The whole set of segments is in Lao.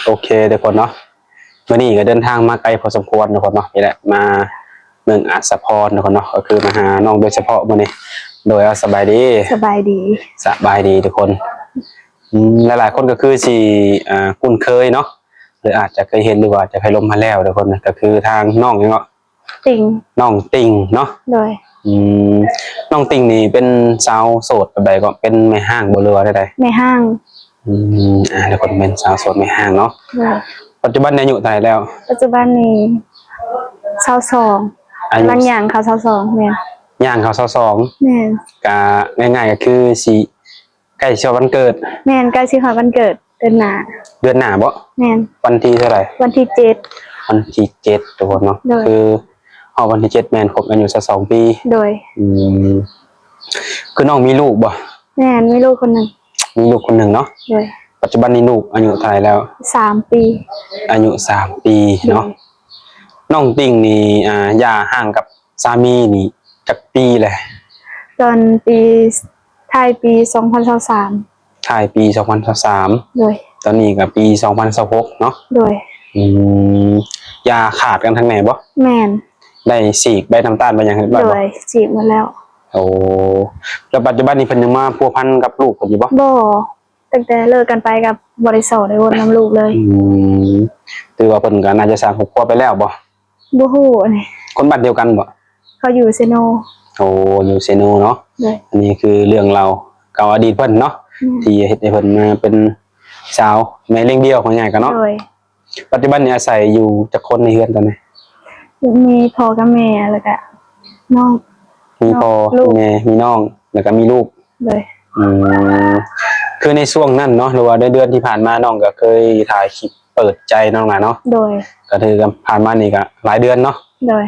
ໂອເຄທຸກຄົນເນາະ ມື້ນີ້ກໍເດີນທາງມາໄກພໍສົມຄວນທຸກຄົນເນາະ ນີ້ແຫຼະ ມາເມືອງອາດສະພອນທຸກຄົນເນາະ ກໍຄືມາຫານ້ອງໂດຍສະເພາະມື້ນີ້. ໂດຍ ເອົາ ສະບາຍດີ. ສະບາຍດີ. ສະບາຍດີທຸກຄົນ. ອືມ ຫຼາຍໆຄົນກໍຄືຊິ ອ່າ ຄຸ້ນເຄີຍເນາະ ຫຼືອາດຈະເຄີຍເຫັນ ຫຼືວ່າຈະເຄີຍລົມມາແລ້ວທຸກຄົນ ກໍຄືທາງນ້ອງຫຍັງເນາະ? ຕິ່ງ. ນ້ອງຕິ່ງເນາະ. ໂດຍ. ອືມ ນ້ອງຕິ່ງນີ້ເປັນສາວໂສດແບບໃດເກາະ? ເປັນແມ່ຮ້າງບໍ່ ຫຼືວ່າແນວໃດ? ແມ່ຮ້າງ. ອືມ ອ່າ ທຸກຄົນ ເປັນສາວໂສດແມ່ຮ້າງເນາະ. ໂດຍ. ປັດຈຸບັນນີ້ອາຍຸເທົ່າໃດແລ້ວ? ປັດຈຸບັນນີ້ຊາວສອງ ອາຍຸ ກຳລັງຍ່າງເຂົ້າຊາວສອງ. ແມ່ນ. ຍ່າງເຂົ້າຊາວສອງ. ແມ່ນ. ກະງ່າຍໆ ກໍຄືຊິ ໃກ້ຊິຮອດວັນເກີດ. ແມ່ນ ໃກ້ຊິຮອດວັນເກີດ ເດືອນໜ້າ. ເດືອນໜ້າບໍ? ແມ່ນ. ວັນທີເທົ່າໃດ? ວັນທີເຈັດ. ວັນທີເຈັດ ທຸກຄົນເນາະ. ໂດຍ. ຄືຮອດວັນທີເຈັດແມ່ນຄົບອາຍຸຊາວສອງປີ. ໂດຍ. ອືມ ຄືນ້ອງມີລູກບໍ່? ແມ່ນ ມີລູກຄົນໜຶ່ງ. ມີລູກຄົນໜຶ່ງເນາະ. ໂດຍ. ປັດຈຸບັນນີ້ລູກອາຍຸເທົ່າໃດແລ້ວ? ສາມປີ. ອາຍຸສາມປີເນາະ. ໂດຍ. ນ້ອງຕິ່ງນີ້ ອ່າ ຢ່າຮ້າງກັບ ສາມີນີ້ຈັກປີແລ້ວ? ຕອນປີ ທ້າຍປີສອງພັນຊາວສາມ. ທ້າຍປີສອງພັນຊາວສາມ. ໂດຍ. ຕອນນີ້ກໍປີສອງພັນຊາວຫົກເນາະ. ໂດຍ. ອືມ ຢ່າຂາດກັນຄັກແນ່ບໍ່? ແມ່ນ. ໄດ້ສີກໃບນ້ຳຕານໃບຫຍັງຮຽບຮ້ອຍບໍ່? ໂດຍ ສີກໝົດແລ້ວ. ໂອ້ ແລ້ວປັດຈຸບັນນີ້ເພິ່ນຍັງມາພົວພັນກັບລູກເພິ່ນຢູ່ບໍ່? ບໍ່. ຕັ້ງແຕ່ເລີກກັນໄປກໍບໍ່ໄດ້ສໍ້ໄດ້ໂຫວ່ນນຳລູກເລີຍ. ອືມ ຖືວ່າເພິ່ນກໍໜ້າຈະສ້າງຄອບຄົວໄປແລ້ວບໍ່? ບໍ່ຮູ້ອັນນີ້. ຄົນບ້ານດຽວກັນບໍ່? ເຂົາຢູ່ເຊໂນ. ໂອ້ ຢູ່ເຊໂນເນາະ. ໂດຍ. ອັນນີ້ຄືເລື່ອງລາວເກົ່າອະດີດເພິ່ນເນາະ. ອືມ. ທີ່ເຮັດໃຫ້ເພິ່ນມາເປັນສາວແມ່ລ້ຽງດຽວ ວ່າງ່າຍໆກັນເນາະ. ໂດຍ. ປັດຈຸບັນນີ້ອາໄສຢູ່ຈັກຄົນໃນເຮືອນຕອນນີ້? ມີພໍ່ກັບແມ່ ແລ້ວກະນ້ອງ. ມີພໍ່ ນ້ອງ ມີແມ່ ມີນ້ອງ ແລ້ວກະມີລູກ. ໂດຍ. ອືມ ຄືໃນຊ່ວງນັ້ນເນາະ ຫຼືວ່າໃນເດືອນທີ່ຜ່ານມາ ນ້ອງກໍເຄີຍຖ່າຍຄລິບເປີດໃຈນ້ອງນະເນາະ. ໂດຍ. ກໍຖືວ່າຜ່ານມານີ້ກໍຫຼາຍເດືອນເນາະ. ໂດຍ.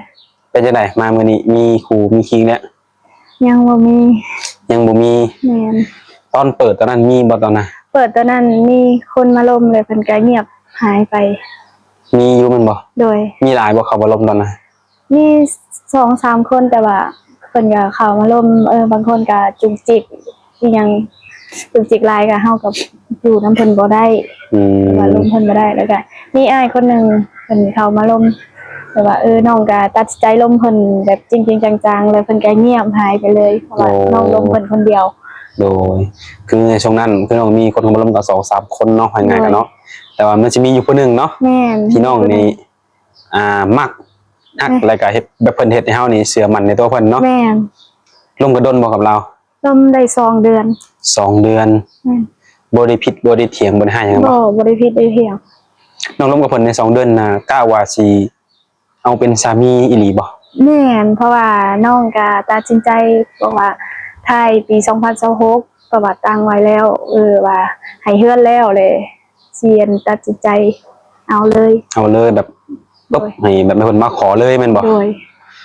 ເປັນຈັ່ງໃດ ມາມື້ນີ້ມີຄູ່ມີຄີງແລ້ວ? ຍັງບໍ່ມີ. ຍັງບໍ່ມີ. ແມ່ນ. ຕອນເປີດຕອນນັ້ນມີບໍ່ຕອນນັ້ນ? ເປີດຕອນນັ້ນມີຄົນມາລົມ ແລ້ວເພິ່ນກໍງຽບຫາຍໄປ. ມີຢູ່ແມ່ນບໍ່? ໂດຍ. ມີຫຼາຍບໍ່ເຂົາມາລົມຕອນນັ້ນ? ມີສອງສາມຄົນ ແຕ່ວ່າເພິ່ນກໍເຂົ້າມາລົມ ເອີ ບາງຄົນກໍຈຸກຈິກອີ່ຫຍັງ ຈຸກຈິກຫຼາຍກໍເຮົາກໍຢູ່ນຳເພິ່ນບໍ່ໄດ້. ອືມ ວ່າລົມເພິ່ນບໍ່ໄດ້ ແລ້ວກໍມີອ້າຍຄົນໜຶ່ງເພິ່ນເຂົ້າມາລົມ ແຕ່ວ່າ ເອີ ນ້ອງກໍຕັດສິນໃຈລົມເພິ່ນແບບຈິງໆຈັງໆ ແລ້ວເພິ່ນກໍງຽບຫາຍໄປເລີຍ ເພາະວ່າ ໂອ້ ນ້ອງລົມເພິ່ນຄົນດຽວ. ໂດຍ. ຄືໃນຊ່ວງນັ້ນ ຄືນ້ອງມີຄົນເຂົ້າມາລົມກໍສອງສາມຄົນເນາະ ວ່າງ່າຍໆກັນເນາະ. ໂດຍ. ແຕ່ວ່າມັນຊິມີຢູ່ຜູ້ໜຶ່ງເນາະ ແມ່ນ ທີ່ນ້ອງນີ້ ມີຜູ້ໜຶ່ງ ອ່າ ມັກ ຮັກ ແລ້ວກໍເຮັດແບບເພິ່ນເຮັດໃຫ້ເຮົານີ້ເຊື່ອໝັ້ນໃນຕົວເພິ່ນເນາະ. ແມ່ນ. ລົມກັນດົນບໍ່ກັບລາວ? ລົມໄດ້ສອງເດືອນ. ສອງເດືອນ. ແມ່ນ. ບໍ່ໄດ້ຜິດບໍ່ໄດ້ຖຽງ ບໍ່ໄດ້ຮ້າຍຫຍັງບໍ່? ບໍ່ ບໍ່ໄດ້ຜິດໄດ້ຖຽງ. ນ້ອງລົມກັບເພິ່ນໃນສອງເດືອນນະ ກະວ່າຊິເອົາເປັນສາມີອີ່ຫຼີບໍ່? ແມ່ນ ເພາະວ່ານ້ອງກະຕັດສິນໃຈ ເພາະວ່າທ້າຍປີສອງພັນຊາວຫົກ ເພາະວ່າຕັ້ງໄວ້ແລ້ວ ເອີ ວ່າໃຫ້ເຮືອນແລ້ວແຫຼະ ຊິອັນຕັດສິນໃຈເອົາເລີຍ. ເອົາເລີຍ ແບບ ໂດຍ ຕົບໃຫ້ແບບໃຫ້ເພິ່ນມາຂໍເລີຍແມ່ນບໍ່? ໂດຍ.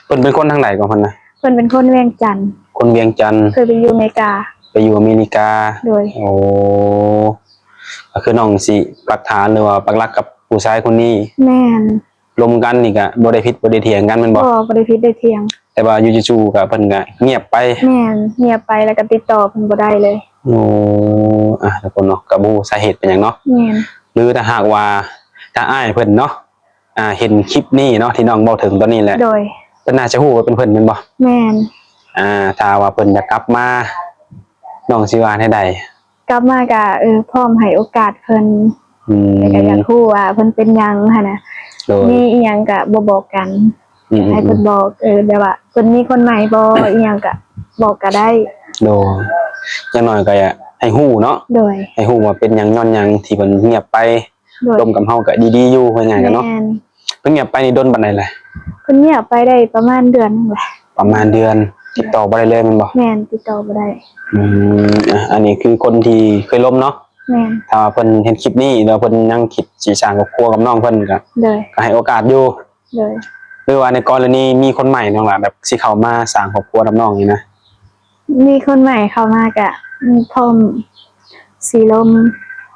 ເພິ່ນເປັນຄົນທາງໃດເກາະເພິ່ນນະ? ເພິ່ນເປັນຄົນວຽງຈັນ. ຄົນວຽງຈັນ. ເຄີຍໄປຢູ່ອາເມລິກາ. ໄປຢູ່ອາເມລິກາ. ໂດຍ. ໂອ້ ກໍຄືນ້ອງຊິປັກຖານ ຫຼືວ່າປັກຫຼັກກັບຜູ້ຊາຍຄົນນີ້? ແມ່ນ. ລົມກັນນີ້ກະບໍ່ໄດ້ຜິດບໍ່ໄດ້ຖຽງກັນແມ່ນບໍ່? ບໍ່ ບໍ່ໄດ້ຜິດໄດ້ຖຽງ. ແຕ່ວ່າຢູ່ໆກໍເພິ່ນກໍງຽບໄປ. ແມ່ນ ງຽບໄປ ແລ້ວກໍຕິດຕໍ່ເພິ່ນບໍ່ໄດ້ເລີຍ. ໂອ້ ອ່າ ທຸກຄົນເນາະ ກໍບໍ່ຮູ້ສາເຫດເປັນຫຍັງເນາະ. ແມ່ນ. ຫຼືຖ້າຫາກວ່າ ຖ້າອ້າຍເພິ່ນເນາະ ອ່າ ເຫັນຄລິບນີ້ເນາະ ທີ່ນ້ອງເວົ້າເຖິງຕອນນີ້ແຫຼະ. ໂດຍ. ເພິ່ນໜ້າຈະຮູ້ວ່າເປັນເພິ່ນແມ່ນບໍ່? ແມ່ນ. ອ່າ ຖ້າວ່າເພິ່ນຢາກກັບມາ ນ້ອງຊິວ່າແນວໃດ? ກັບມາກະ ເອີ ພ້ອມໃຫ້ໂອກາດເພິ່ນ. ອືມ ແຕ່ກະຢາກຮູ້ວ່າເພິ່ນເປັນຫຍັງຫັ້ນນະ. ໂດຍ. ມີອີ່ຫຍັງກະບໍ່ບອກກັນ. ອືມ ໃຫ້ເພິ່ນບອກ ເອີ ແບບວ່າເພິ່ນມີຄົນໃໝ່ບໍ່ ອີ່ຫຍັງກະບອກກະໄດ້. ໂດຍ. ຢ່າງໜ້ອຍກະໃຫ້ຮູ້ເນາະ. ໂດຍ. ໃຫ້ຮູ້ວ່າເປັນຫຍັງ ຍ້ອນຫຍັງທີ່ເພິ່ນງຽບໄປ. ໂດຍ. ລົມກັບເຮົາກະດີໆຢູ່ ວ່າງ່າຍໆກັນເນາະ. ແມ່ນ. ເພິ່ນງຽບໄປນີ້ດົນປານໃດແລ້ວ? ເພິ່ນງຽບໄປໄດ້ປະມານເດືອນໜຶ່ງແຫຼະ. ປະມານເດືອນ ຕິດຕໍ່ບໍ່ໄດ້ເລີຍແມ່ນບໍ່? ແມ່ນ ຕິດຕໍ່ບໍ່ໄດ້. ອືມ ອ່ະ ອັນນີ້ຄືຄົນທີ່ເຄີຍລົມເນາະ. ແມ່ນ. ຖ້າວ່າເພິ່ນເຫັນຄລິບນີ້ ຫຼືວ່າເພິ່ນຍັງຄິດຊິສ້າງຄອບຄົວກັບນ້ອງເພິ່ນກະ ໂດຍ ກະໃຫ້ໂອກາດຢູ່. ໂດຍ. ຫຼືວ່າໃນກໍລະນີມີຄົນໃໝ່ນ້ອງຫຼະ ແບບຊິເຂົ້າມາສ້າງຄອບຄົວນຳນ້ອງນີ້ນະ? ມີຄົນໃໝ່ເຂົ້າມາກະ ອືມ ພ້ອມຊິລົມ.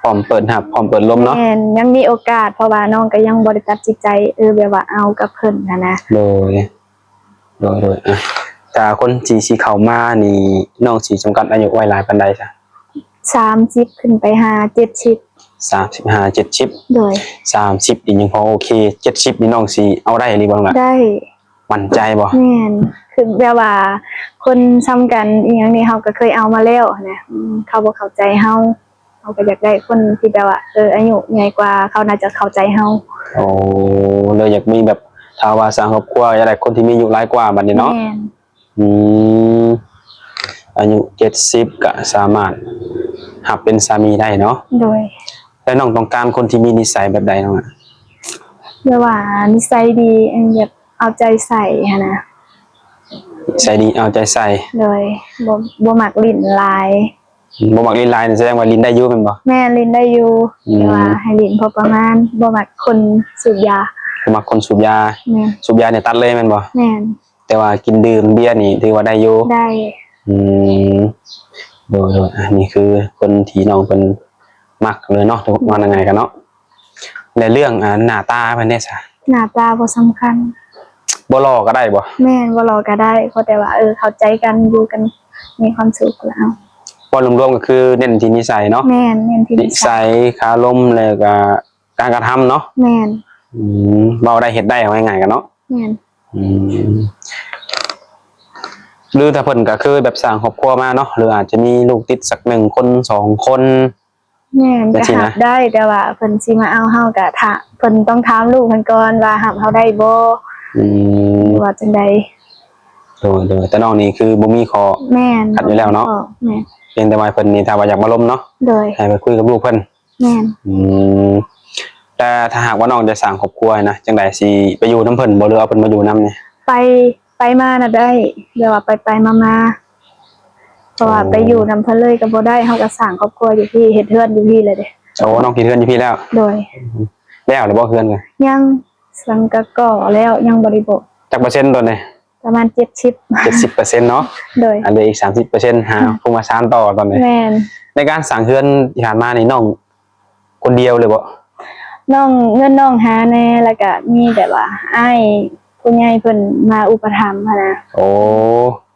ພ້ອມເປີດຮັບ ພ້ອມເປີດລົມເນາະ. ແມ່ນ ຍັງມີໂອກາດ ເພາະວ່ານ້ອງກໍຍັງບໍ່ໄດ້ຕັດສິນໃຈ ເອີ ແບບວ່າເອົາກັບເພິ່ນຫັ້ນນະ. ໂດຍ ໂດຍ ໂດຍ. ອ່ະ ຖ້າຄົນທີ່ຊິເຂົ້າມານີ້ ນ້ອງຊິຈຳກັດອາຍຸໄວ້ຫຼາຍປານໃດຊະ? ສາມສິບຂຶ້ນໄປຫາເຈັດສິບ. ສາມສິບຫ້າ ເຈັດສິບ ໂດຍ ສາມສິບນີ້ຍັງພໍໂອເຄ ເຈັດສິບນີ້ນ້ອງຊິເອົາໄດ້ອີ່ຫຼີບໍ່ນ້ອງຫຼ້າ? ໄດ້ ໝັ້ນໃຈບໍ່? ແມ່ນ ຄືແບບວ່າຄົນສ່ຳກັນອີ່ຫຍັງນີ້ ເຮົາກໍເຄີຍເອົາມາແລ້ວນະ ອືມ ເຂົາບໍ່ເຂົ້າໃຈເຮົາ ເຮົາກໍຢາກໄດ້ຄົນທີ່ແບບວ່າ ເອີ ອາຍຸໃຫຍ່ກວ່າ ເຂົາໜ້າຈະເຂົ້າໃຈເຮົາ. ໂອ້ ເລີຍຢາກມີແບບ ຖ້າວ່າສ້າງຄອບຄົວ ຢາກໄດ້ຄົນທີ່ມີອາຍຸຫຼາຍກວ່າບັດນີ້ເນາະ. ແມ່ນ ອືມ ອາຍຸເຈັດສິບກະສາມາດຮັບເປັນສາມີໄດ້ເນາະ. ໂດຍ ແລ້ວນ້ອງຕ້ອງການຄົນທີ່ມີນິໄສແບບໃດນ້ອງ? ແບບວ່ານິໄສດີ ອັນແບບເອົາໃຈໃສ່ຫັ້ນນະ. ນິໄສດີເອົາໃຈໃສ່. ໂດຍ ບໍ່ ບໍ່ມັກຫຼິ້ນຫຼາຍ. ບໍ່ມັກຫຼິ້ນຫຼາຍນີ້ ສະແດງວ່າຫຼິ້ນໄດ້ຢູ່ແມ່ນບໍ່? ແມ່ນ ຫຼິ້ນໄດ້ຢູ່ ອືມ ແຕ່ວ່າໃຫ້ຫຼິ້ນພໍປະມານ ບໍ່ມັກຄົນສູບຢາ. ບໍ່ມັກຄົນສູບຢາ. ແມ່ນ ສູບຢານີ້ຕັດເລີຍແມ່ນບໍ່? ແມ່ນ ແຕ່ວ່າກິນດື່ມເບຍນີ້ຖືວ່າໄດ້ຢູ່. ໄດ້ ອືມ ໂດຍໆ ອັນນີ້ຄືຄົນທີ່ນ້ອງເພິ່ນມັກເລີຍເນາະ ເວົ້າງ່າຍໆກັນເນາະ. ແລະເລື່ອງ ອາ ໜ້າຕາເພິ່ນເດຊະ? ໜ້າຕາບໍ່ສຳຄັນ. ບໍ່ຫຼໍ່ກໍໄດ້ບໍ່? ແມ່ນ ບໍ່ຫຼໍ່ກໍໄດ້ ຂໍແຕ່ວ່າ ເອີ ເຂົ້າໃຈກັນ ຢູ່ກັນ ມີຄວາມສຸກແລ້ວ. ເວົ້າລວມໆກໍຄືເນັ້ນທີ່ນິໄສເນາະ? ແມ່ນ ເນັ້ນທີ່ນິໄສ ນິໄສ ຄາລົມ ແລ້ວກໍການກະທຳເນາະ? ແມ່ນ ອືມ ເວົ້າໄດ້ເຮັດໄດ້ ເວົ້າງ່າຍໆກັນເນາະ. ແມ່ນ ອືມ ຫຼືຖ້າເພິ່ນກໍເຄີຍແບບສ້າງຄອບຄົວມາເນາະ ຫຼືອາດຈະມີລູກຕິດສັກໜຶ່ງຄົນ ສອງຄົນ. ແມ່ນ ຈັ່ງຊີ້ນະ ກໍຮັບໄດ້ ແຕ່ວ່າເພິ່ນຊິມາເອົາເຮົາກໍຖ້າ ເພິ່ນຕ້ອງຖາມລູກເພິ່ນກ່ອນວ່າຮັບເຮົາໄດ້ບໍ່ ອືມ ຫຼືວ່າຈັ່ງໃດ. ໂດຍໆ ແຕ່ນ້ອງນີ້ຄືບໍ່ມີຂໍ້ ແມ່ນ ຂັດຢູ່ແລ້ວເນາະ. ແມ່ນ ພຽງແຕ່ວ່າເພິ່ນນີ້ຖ້າວ່າຢາກມາລົມເນາະ ໂດຍ ໃຫ້ໄປຄຸຍກັບລູກເພິ່ນ. ແມ່ນ ອືມ ແຕ່ຖ້າຫາກວ່ານ້ອງຈະສ້າງຄອບຄົວນະ ຈັ່ງໃດ ຊິໄປຢູ່ນຳເພິ່ນບໍ່ ຫຼືເອົາເພິ່ນມາຢູ່ນຳນີ້? ໄປ ໄປມານະໄດ້ ແບບວ່າໄປໆມາໆ ເພາະວ່າ ໂອ້ ໄປຢູ່ນຳເພິ່ນເລີຍກໍບໍ່ໄດ້ ເຮົາກໍສ້າງຄອບຄົວຢູ່ພີ້ ເຮັດເຮືອນຢູ່ພີ້ແຫຼະເດ້. ໂອ້ ນ້ອງເຮັດເຮືອນຢູ່ພີ້ແລ້ວ? ໂດຍ ແລ້ວແລ້ວບໍ່ເຮືອນ? ຍັງ ສັງກະກໍແລ້ວ ຍັງບໍ່ໄດ້ໂປະ. ຈັກເປີເຊັນຕອນນີ້? ປະມານເຈັດສິບ ເຈັດສິບເປີເຊັນເນາະ. ໂດຍ ອັນເຫຼືອອີກສາມສິບເປີເຊັນ ຫາ ອືມ ຜູ້ມາສານຕໍ່ຕອນນີ້. ແມ່ນ ໃນການສ້າງເຮືອນທີ່ຜ່ານມານີ້ ນ້ອງຄົນດຽວເລີຍບໍ່? ນ້ອງ ເງິນນ້ອງຫາແດ່ ແລ້ວກະມີແບບວ່າອ້າຍຜູ້ໃຫຍ່ເພິ່ນມາອຸປະຖຳຫັ້ນນະ. ໂອ້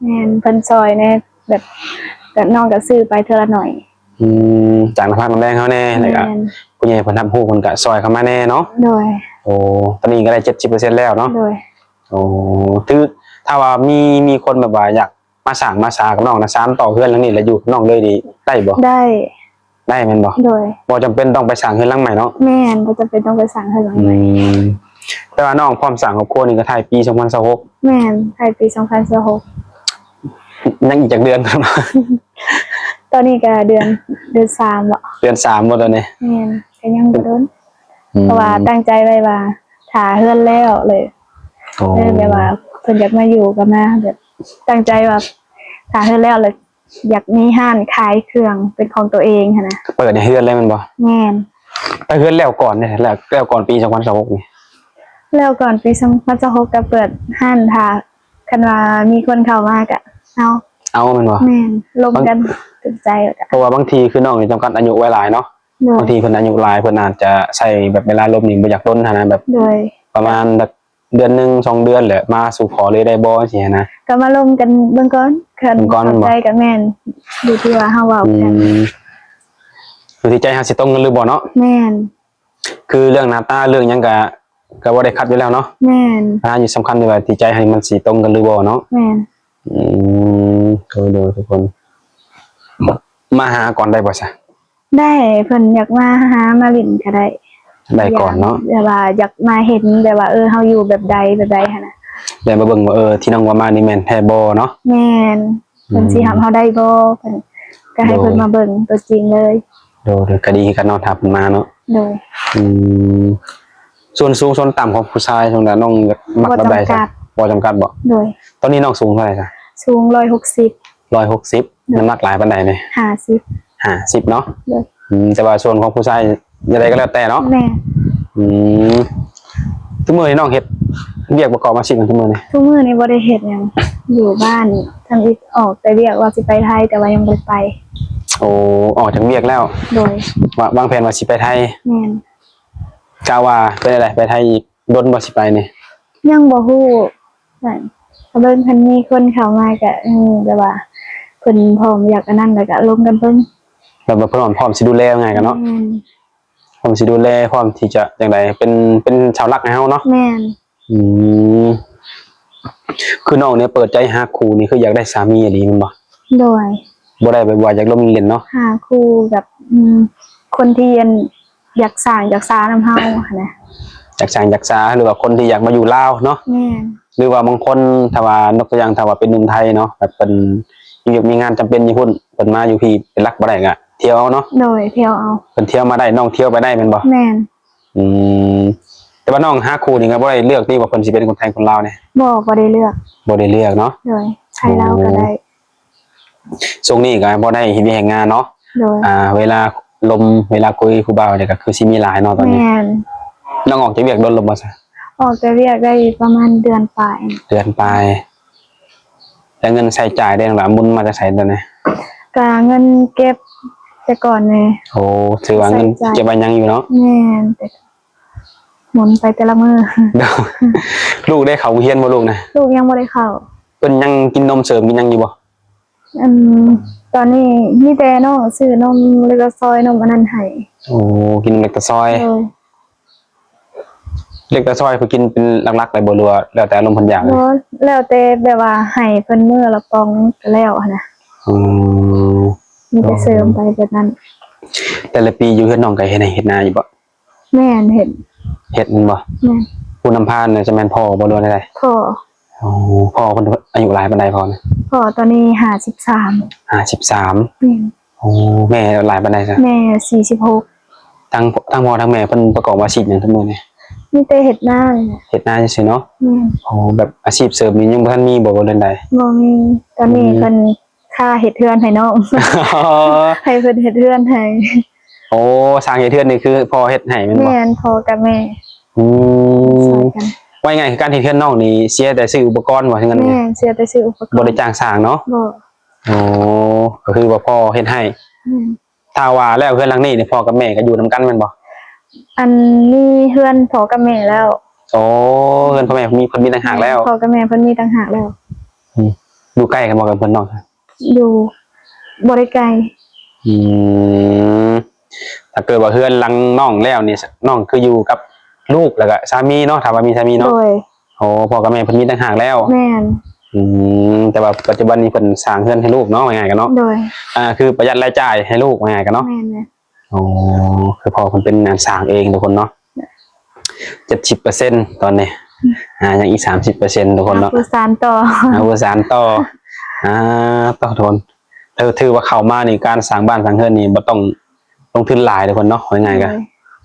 ແມ່ນ ເພິ່ນຊ່ອຍແດ່ ແບບ ແບບນ້ອງກະຊື້ໄປເທື່ອລະໜ້ອຍ. ອືມ ຈາກນ້ຳພັກນ້ຳແຮງເຮົາແດ່ ແລ້ວກະ ແມ່ນ ຜູ້ໃຫຍ່ເພິ່ນຮັບຮູ້ ເພິ່ນກະຊ່ອຍເຂົ້າມາແດ່ເນາະ. ໂດຍ ໂອ້ ຕອນນີ້ກໍໄດ້ເຈັດສິບເປີເຊັນແລ້ວເນາະ. ໂດຍ ໂອ້ ຖື ຖ້າວ່າມີ ມີຄົນແບບວ່າຢາກ ມາສ້າງມາສາກັບນ້ອງນະ ສານຕໍ່ເຮືອນຫຼັງນີ້ ແລ້ວຢູ່ກັບນ້ອງເລີຍນີ້ ໄດ້ບໍ່? ໄດ້ ໄດ້ແມ່ນບໍ່? ໂດຍ ບໍ່ຈຳເປັນຕ້ອງໄປສ້າງເຮືອນຫຼັງໃໝ່ເນາະ. ແມ່ນ ບໍ່ຈຳເປັນຕ້ອງໄປສ້າງເຮືອນຫຼັງໃໝ່. ອືມ ແຕ່ວ່ານ້ອງພ້ອມສ້າງຄອບຄົວນີ້ກໍທ້າຍປີສອງພັນຊາວຫົກ. ແມ່ນ ທ້າຍປີສອງພັນຊາວຫົກ. ຍັງອີກຈັກເດືອນ? ຕອນນີ້ກໍເດືອນ ເດືອນສາມບໍ? ເດືອນສາມບໍຕອນນີ້? ແມ່ນ ກໍຍັງບໍ່ດົນ. ອືມ ເພາະວ່າຕັ້ງໃຈໄວ້ວ່າຖ້າເຮືອນແລ້ວເລີຍ. ໂອ້ ເອີ ແບບວ່າເພິ່ນຢາກມາຢູ່ກໍມາ ແບບຕັ້ງໃຈວ່າຖ້າເຮືອນແລ້ວ ແລ້ວຢາກມີຮ້ານຂາຍເຄື່ອງເປັນຂອງຕົວເອງຫັ້ນນະ. ເປີດໃນເຮືອນເລີຍແມ່ນບໍ່? ແມ່ນ ແຕ່ເຮືອນແລ້ວກ່ອນເດ້ ແລ້ວ ແລ້ວກ່ອນປີສອງພັນຊາວຫົກນີ້? ແລ້ວກ່ອນປີສອງພັນຊາວຫົກກໍເປີດຮ້ານຖ້າ ຄັນວ່າມີຄົນເຂົ້າມາກໍເອົາ. ເອົາແມ່ນບໍ່? ແມ່ນ ລົມກັນຖືກໃຈແລ້ວກໍ ເພາະວ່າບາງທີຄືນ້ອງນີ້ຈຳກັດອາຍຸໄວ້ຫຼາຍເນາະ. ໂດຍ ບາງທີເພິ່ນອາຍຸຫຼາຍ ເພິ່ນອາດຈະໃຊ້ແບບເວລາລົມນີ້ບໍ່ຢາກດົນຫັ້ນນະ ແບບ ໂດຍ ປະມານຈັກເດືອນໜຶ່ງສອງເດືອນແຫຼະ ມາສູ່ຂໍເລີຍໄດ້ບໍ່ ຈັ່ງຊີ້ຫັ້ນນະ. ກໍມາລົມກັນເບິ່ງກ່ອນ ຄັນເບິ່ງກ່ອນ ເຂົ້າໃຈກໍແມ່ນ ຢູ່ທີ່ວ່າເຮົາເວົ້າກັນ. ອືມ ຢູ່ທີ່ໃຈເຮົາຊິຕົງກັນຫຼືບໍ່ເນາະ. ແມ່ນ ຄືເລື່ອງໜ້າຕາເລື່ອງຫຍັງກະ ກະບໍ່ໄດ້ຂັດຢູ່ແລ້ວເນາະ. ແມ່ນ ອັນນີ້ສຳຄັນທີ່ວ່າທີ່ໃຈໃຫ້ມັນຊິຕົງກັນຫຼືບໍ່ເນາະ. ແມ່ນ ອືມ ໂດຍໆ ທຸກຄົນ ມາຫາກ່ອນໄດ້ບໍ່ຊະ? ໄດ້ ເພິ່ນຢາກມາຫາມາຫຼິ້ນກໍໄດ້ ໄດ້ກ່ອນເນາະ ແບບວ່າຢາກມາເຫັນແບບວ່າ ເອີ ເຮົາຢູ່ແບບໃດ ແບບໃດຫັ້ນນະ ແລ້ວມາເບິ່ງວ່າ ເອີ ທີ່ນ້ອງເວົ້າມານີ້ແມ່ນແທ້ບໍ່ເນາະ. ແມ່ນ ເພິ່ນຊິຮັບເຮົາໄດ້ບໍ່ ເພິ່ນ ກໍໃຫ້ເພິ່ນມາເບິ່ງຕົວຈິງເລີຍ. ໂດຍ ໂດຍ ກໍດີຄືກັນເນາະ ຖ້າເພິ່ນມາເນາະ. ໂດຍ ອືມ ສ່ວນສູງສ່ວນຕ່ຳຂອງຜູ້ຊາຍ ສົມມຸດວ່ານ້ອງຢາກມັກແບບໃດຊະ? ບໍ່ຈຳກັດ ບໍ່ຈຳກັດບໍ? ໂດຍ ຕອນນີ້ນ້ອງສູງເທົ່າໃດຊະ? ສູງຮ້ອຍຫົກສິບ. ຮ້ອຍຫົກສິບ ໂດຍ ນ້ຳໜັກຫຼາຍປານໃດນີ້? ຫ້າສິບ. ຫ້າສິບເນາະ. ໂດຍ ອືມ ແຕ່ວ່າສ່ວນຂອງຜູ້ຊາຍຈັ່ງໃດກໍແລ້ວແຕ່ເນາະ. ແມ່ນ ອືມ ທຸກມື້ນີ້ນ້ອງເຮັດວຽກປະກອບອາຊີບຫຍັງທຸກມື້ນີ້? ທຸກມື້ນີ້ບໍ່ໄດ້ເຮັດຫຍັງ ຢູ່ບ້ານ ທຳອິດອອກແຕ່ວຽກວ່າຊິໄປໄທ ແຕ່ວ່າຍັງບໍ່ໄດ້ໄປ. ໂອ້ ອອກຈາກວຽກແລ້ວ. ໂດຍ ວາງ ວາງແຜນວ່າຊິໄປໄທ. ແມ່ນ ກະວ່າເປັນໃດໄປໄທອີກ ດົນບໍ່ຊິໄປນີ້? ຍັງບໍ່ຮູ້ ຖ້າເບິ່ງ ຄັນມີຄົນເຂົ້າມາກະ ເອີ ແບບວ່າເພິ່ນພ້ອມຢາກອັນນັ້ນ ແລ້ວກະລົມກັນເບິ່ງ ແບບວ່າເພິ່ນພ້ອມຊິດູແລງ່າຍກັນເນາະ. ແມ່ນ ພ້ອມຊິດູແລ ພ້ອມທີ່ຈະຈັ່ງໃດ ເປັນ ເປັນເສົາຫຼັກໃຫ້ເຮົາເນາະ. ແມ່ນ. ອືມ ຄືນ້ອງນີ້ເປີດໃຈຫາຄູ່ນີ້ ຄືຢາກໄດ້ສາມີອີ່ຫຼີແມ່ນບໍ່? ໂດຍ. ບໍ່ໄດ້ແບບວ່າຢາກລົມຫຼິ້ນເນາະ. ຫາຄູ່ແບບ ອືມ ຄົນທີ່ອັນ ຢາກສ້າງຢາກສານຳເຮົາຫັ້ນນະ. ຢາກສ້າງຢາກສາ ຫຼືວ່າຄົນທີ່ຢາກມາຢູ່ລາວເນາະ. ແມ່ນ. ຫຼືວ່າບາງຄົນ ຖ້າວ່າຍົກຕົວຢ່າງ ຖ້າວ່າເປັນໜຸ່ມໄທເນາະ ແບບເພິ່ນມີວຽກມີງານຈຳເປັນຢູ່ພຸ້ນ ເພິ່ນມາຢູ່ພີ້ເປັນຫຼັກບໍ່ໄດ້ ກະທ່ຽວເອົາເນາະ. ໂດຍ ທ່ຽວເອົາ. ເພິ່ນທ່ຽວມາໄດ້ ນ້ອງທ່ຽວໄປໄດ້ແມ່ນບໍ່? ແມ່ນ. ອືມ ແຕ່ວ່ານ້ອງຫາຄູ່ນີ້ກະບໍ່ໄດ້ເລືອກຕິວ່າເພິ່ນຊິເປັນຄົນໄທຄົນລາວນີ້? ບໍ່ ບໍ່ໄດ້ເລືອກ. ບໍ່ໄດ້ເລືອກເນາະ. ໂດຍ ໄທລາວກະໄດ້. ຊ່ວງນີ້ກະບໍ່ໄດ້ເຮັດວຽກເຮັດງານເນາະ. ໂດຍ. ອ່າ ເວລາລົມ ເວລາຄຸຍຜູ້ບ່າວນີ້ກະຄືຊິມີຫຼາຍເນາະຕອນນີ້. ແມ່ນ. ນ້ອງອອກຈາກວຽກດົນແລ້ວບໍ່ຊະ? ອອກຈາກວຽກໄດ້ປະມານເດືອນປາຍ. ເດືອນປາຍ. ແລ້ວເງິນໃຊ້ຈ່າຍເດ້ນ້ອງຫຼ້າ ໝູນມາຈາກໃສຕອນນີ້? ກະເງິນເກັບແຕ່ກ່ອນແດ່. ໂອ້ ຖືວ່າເງິນເກັບໄວ້ຍັງຢູ່ເນາະ. ແມ່ນ ແຕ່ໝູນໄປແຕ່ລະມື້. ລູກໄດ້ເຂົ້າໂຮງຮຽນບໍ່ລູກນະ? ລູກຍັງບໍ່ໄດ້ເຂົ້າ. ເພິ່ນຍັງກິນນົມເສີມກິນຫຍັງຢູ່ບໍ່? ອັນ ຕອນນີ້ມີແຕ່ນ້ອງຊື້ນົມເລັກຕາຊອຍ ນົມອັນນັ້ນໃຫ້. ໂອ້ ກິນນົມເລັກຕາຊອຍ. ໂດຍ. ເລັກຕາຊອຍເພິ່ນກິນເປັນຫຼັກໆເລີຍບໍ່ ຫຼືວ່າແລ້ວແຕ່ອາລົມເພິ່ນຢາກ? ບໍ່ ແລ້ວແຕ່ແບບວ່າໃຫ້ເພິ່ນມື້ລະປ່ອງກະແລ້ວຫັ້ນນະ. ອືມ ມີແຕ່ເສີມໄປແບບນັ້ນ. ແຕ່ລະປີຢູ່ເຮືອນນ້ອງກະເຮັດໄຮ່ເຮັດນາຢູ່ບໍ່? ແມ່ນ ເຮັດ. ເຮັດແມ່ນບໍ່? ແມ່ນ. ຜູ້ນຳພານະຈະແມ່ນພໍ່ບໍ່ ຫຼືວ່າແນວໃດ? ພໍ່. ໂອ້ ພໍ່ເພິ່ນອາຍຸຫຼາຍປານໃດພໍ່ນະ? ພໍ່ຕອນນີ້ຫ້າສິບສາມ. ຫ້າສິບສາມ. ແມ່ນ. ໂອ້ ແມ່ຫຼາຍປານໃດຊະ? ແມ່ສີ່ສິບຫົກ. ທັງ ທັງພໍ່ທັງແມ່ເພິ່ນປະກອບອາຊີບຫຍັງທຸກມື້ນີ້? ມີແຕ່ເຮັດນານີ້ແຫຼະ. ເຮັດນາຊື່ໆເນາະ. ແມ່ນ. ໂອ້ ແບບອາຊີບເສີມນີ້ຍັງບໍ່ທັນມີບໍ່ ຫຼືວ່າແນວໃດ? ບໍ່ມີ. ຕອນນີ້ ອືມ ເພິ່ນຄ່າເຮັດເຮືອນໃຫ້ນ້ອງ ໃຫ້ເພິ່ນເຮັດເຮືອນໃຫ້. ໂອ້ ສ້າງເຮັດເຮືອນນີ້ຄືພໍ່ເຮັດໃຫ້ແມ່ນບໍ່? ແມ່ນ ພໍ່ກັບແມ່. ອືມ ຊ່ວຍກັນ. ວ່າງ່າຍໆຄືການເຮັດເຮືອນນ້ອງນີ້ເສຍແຕ່ຊື້ອຸປະກອນບໍ່ ເງິນນີ້? ແມ່ນ ເສຍແຕ່ຊື້ອຸປະກອນ. ບໍ່ໄດ້ຈ້າງສ້າງເນາະ? ບໍ່. ໂອ້ ກະຄືວ່າພໍ່ເຮັດໃຫ້. ແມ່ນ. ຖ້າວ່າແລ້ວເຮືອນຫຼັງນີ້ນີ້ ພໍ່ກັບແມ່ກະຢູ່ນຳກັນແມ່ນບໍ່? ອັນ ມີເຮືອນພໍ່ກັບແມ່ແລ້ວ. ໂອ້ ເຮືອນພໍ່ແມ່ມີ ເພິ່ນມີຕ່າງຫາກແລ້ວ. ແມ່ນ ພໍ່ກັບແມ່ເພິ່ນມີຕ່າງຫາກແລ້ວ. ອືມ ຢູ່ໃກ້ກັນບໍ່ກັບເພິ່ນນ້ອງ? ຢູ່ ບໍ່ໄດ້ໄກ. ອືມ ຖ້າເກີດວ່າເຮືອນຫຼັງນ້ອງແລ້ວນີ້ ນ້ອງຄືຢູ່ກັບລູກ ແລ້ວກະສາມີເນາະ ຖ້າວ່າມີສາມີເນາະ. ໂດຍ. ໂອ້ ພໍ່ກັບແມ່ເພິ່ນມີຕ່າງຫາກແລ້ວ. ແມ່ນ. ອືມ ແຕ່ວ່າປັດຈຸບັນນີ້ເພິ່ນສ້າງເຮືອນໃຫ້ລູກເນາະ ວ່າງ່າຍໆກະເນາະ. ໂດຍ. ອ່າ ຄືປະຢັດລາຍຈ່າຍໃຫ້ລູກ ວ່າງ່າຍໆກະເນາະ. ແມ່ນ. ໂອ້ ຄືພໍ່ເພິ່ນເປັນງານສ້າງເອງທຸກຄົນເນາະ. ເຈັດສິບເປີເຊັນຕອນນີ້. ອືມ ອ່າ ຍັງອີກສາມສິບເປີເຊັນທຸກຄົນເນາະ. ຫາຜູ້ສານຕໍ່ ຫາຜູ້ສານຕໍ່. ອ່າ ຕໍ່ທຸກຄົນ ຖື ຖືວ່າເຂົ້າມານີ້ ການສ້າງບ້ານສ້າງເຮືອນນີ້ບໍ່ຕ້ອງລົງທຶນຫຼາຍທຸກຄົນເນາະ ວ່າງ່າຍໆກະ. ໂດຍ.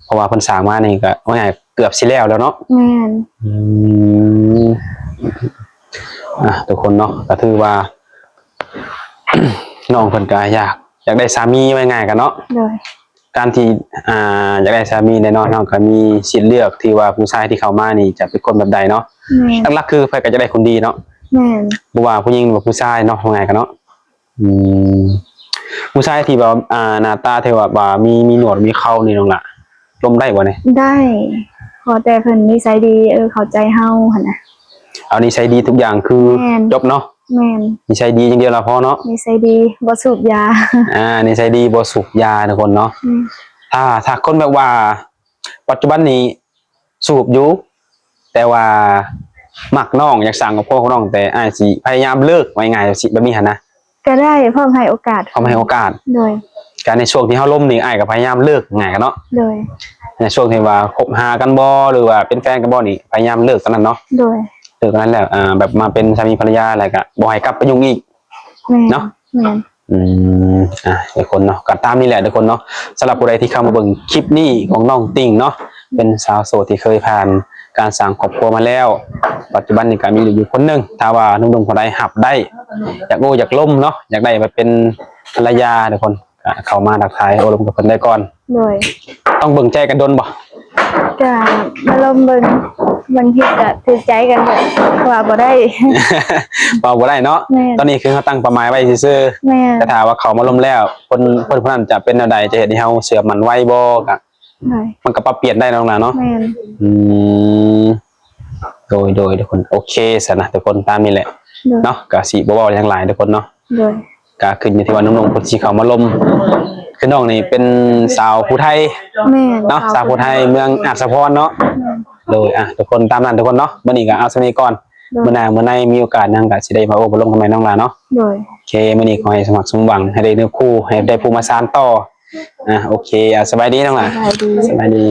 ເພາະວ່າເພິ່ນສ້າງມານີ້ກະ ວ່າງ່າຍເກືອບຊິແລ້ວແລ້ວເນາະ. ແມ່ນ. ອືມ ອ່ະ ທຸກຄົນເນາະ ກະຖືວ່າ ນ້ອງເພິ່ນກະຢາກ ຢາກໄດ້ສາມີ ວ່າງ່າຍໆກະເນາະ. ໂດຍ. ການທີ່ ອ່າ ຢາກໄດ້ສາມີແນ່ນອນ ເຮົາກະມີສິດເລືອກທີ່ວ່າຜູ້ຊາຍທີ່ເຂົ້າມານີ້ຈະເປັນຄົນແບບໃດເນາະ. ແມ່ນ. ຫຼັກໆຄືໃຜກະຢາກໄດ້ຄົນດີເນາະ. ແມ່ນ. ບໍ່ວ່າຜູ້ຍິງຫຼືວ່າຜູ້ຊາຍເນາະ ວ່າງ່າຍກະເນາະ. ອືມ ຜູ້ຊາຍທີ່ແບບວ່າ ອ່າ ໜ້າຕາທີ່ແບບວ່າມີ ມີໜວດມີເຂົານີ້ນ້ອງຫຼ້າ ລົມໄດ້ບໍ່ນີ້? ໄດ້ ຂໍແຕ່ເພິ່ນນິໄສດີ ເອີ ເຂົ້າໃຈເຮົາຫັ້ນນະ. ເອົານິໄສດີທຸກຢ່າງຄື ແມ່ນ ຈົບເນາະ. ແມ່ນ. ນິໄສດີຢ່າງດຽວລະພໍເນາະ. ນິໄສດີ ບໍ່ສູບຢາ. ອ່າ ນິໄສດີ ບໍ່ສູບຢາທຸກຄົນເນາະ. ອືມ ຖ້າ ຖ້າຄົນແບບວ່າ ປັດຈຸບັນນີ້ສູບຢູ່ ແຕ່ວ່າມັກນ້ອງ ຢາກສ້າງຄອບຄົວກັບນ້ອງ ແຕ່ອ້າຍຊິພະຍາຍາມເລີກ ວ່າງ່າຍໆ ແບບນີ້ຫັ້ນນະ. ກະໄດ້ ພ້ອມໃຫ້ໂອກາດ. ພ້ອມໃຫ້ໂອກາດ. ໂດຍ. ກະໃນຊ່ວງທີ່ເຮົາລົມນີ້ ອ້າຍກະພະຍາຍາມເລີກ ວ່າງ່າຍກະເນາະ. ໂດຍ. ໃນຊ່ວງທີ່ວ່າຄົບຫາກັນບໍ່ ຫຼືວ່າເປັນແຟນກັນບໍ່ນີ້ ພະຍາຍາມເລີກຕອນນັ້ນເນາະ. ໂດຍ. ເລີກຕອນນັ້ນແລ້ວ ອ່າ ແບບມາເປັນສາມີພັນລະຍາ ແລ້ວກະບໍ່ໃຫ້ກັບໄປຫຍຸ້ງອີກ. ແມ່ນ. ເນາະ. ແມ່ນ. ອືມ ອ່ະ ທຸກຄົນເນາະ ກະຕາມນີ້ແຫຼະທຸກຄົນເນາະ. ສຳລັບຜູ້ໃດທີ່ເຂົ້າມາເບິ່ງຄລິບນີ້ຂອງນ້ອງຕິ່ງເນາະ ເປັນສາວໂສດທີ່ເຄີຍຜ່ານການສ້າງຄອບຄົວມາແລ້ວ ປັດຈຸບັນນີ້ກະມີລູກຢູ່ຄົນໜຶ່ງ. ຖ້າວ່າໜຸ່ມໆຄົນໃດຮັບໄດ້ ຢາກໂອ້ຢາກລົມເນາະ ຢາກໄດ້ມາເປັນພັນລະຍາທຸກຄົນ ກະເຂົ້າມາທັກທາຍໂອ້ລົມກັບເພິ່ນໄດ້ກ່ອນ. ໂດຍ. ຕ້ອງເບິ່ງໃຈກັນດົນບໍ່? ກະມາລົມເບິ່ງ ບາງທີກະຖືກໃຈກັນ ກະວ່າບໍ່ໄດ້ ເວົ້າບໍ່ໄດ້ເນາະ. ແມ່ນ. ຕອນນີ້ຄືເຮົາຕັ້ງເປົ້າໝາຍໄວ້ຊື່ໆ. ແມ່ນ. ແຕ່ຖ້າວ່າເຂົ້າມາລົມແລ້ວ ຄົນ ຄົນຜູ້ນັ້ນຈະເປັນແນວໃດ ຈະເຮັດໃຫ້ເຮົາເຊື່ອໝັ້ນໄວບໍ່ ກະ ໂດຍ ມັນກະປັບປ່ຽນໄດ້ນ້ອງຫຼ້າເນາະ. ແມ່ນ. ອືມ ໂດຍ ໂດຍ ທຸກຄົນ ໂອເຄຊັ້ນນະທຸກຄົນ ຕາມນີ້ແຫຼະ. ໂດຍ. ເນາະ ກະຊິບໍ່ເວົ້າຫຍັງຫຼາຍທຸກຄົນເນາະ. ໂດຍ. ກະຂຶ້ນຢູ່ທີ່ວ່າໜຸ່ມໆເພິ່ນຊິເຂົ້າມາລົມ. ຄືນ້ອງນີ້ເປັນສາວຜູ້ໄທ ແມ່ນ ເນາະ ສາວຜູ້ໄທ ສາວຜູ້ໄທ ເມືອງອາດສະພອນເນາະ. ແມ່ນ ໂດຍ ອ່ະ ທຸກຄົນຕາມນັ້ນທຸກຄົນເນາະ. ມື້ນີ້ກະເອົາສ່ຳນີ້ກ່ອນ. ໂດຍ ມື້ໜ້າມື້ໃນມີໂອກາດຫຍັງກະຊິໄດ້ມາໂອ້ມາລົມກັນໃໝ່ນ້ອງຫຼ້າເນາະ. ໂດຍ ໂອເຄ ມື້ນີ້ຂໍໃຫ້ສົມຫວັງ ໃຫ້ໄດ້ເນື້ອຄູ່ ໃຫ້ໄດ້ຜູ້ມາສານຕໍ່. ອ່ະ ໂອເຄ ອ່ະ ສະບາຍດີນ້ອງຫຼ້າ. ສະບາຍດີ ສະບາຍດີ.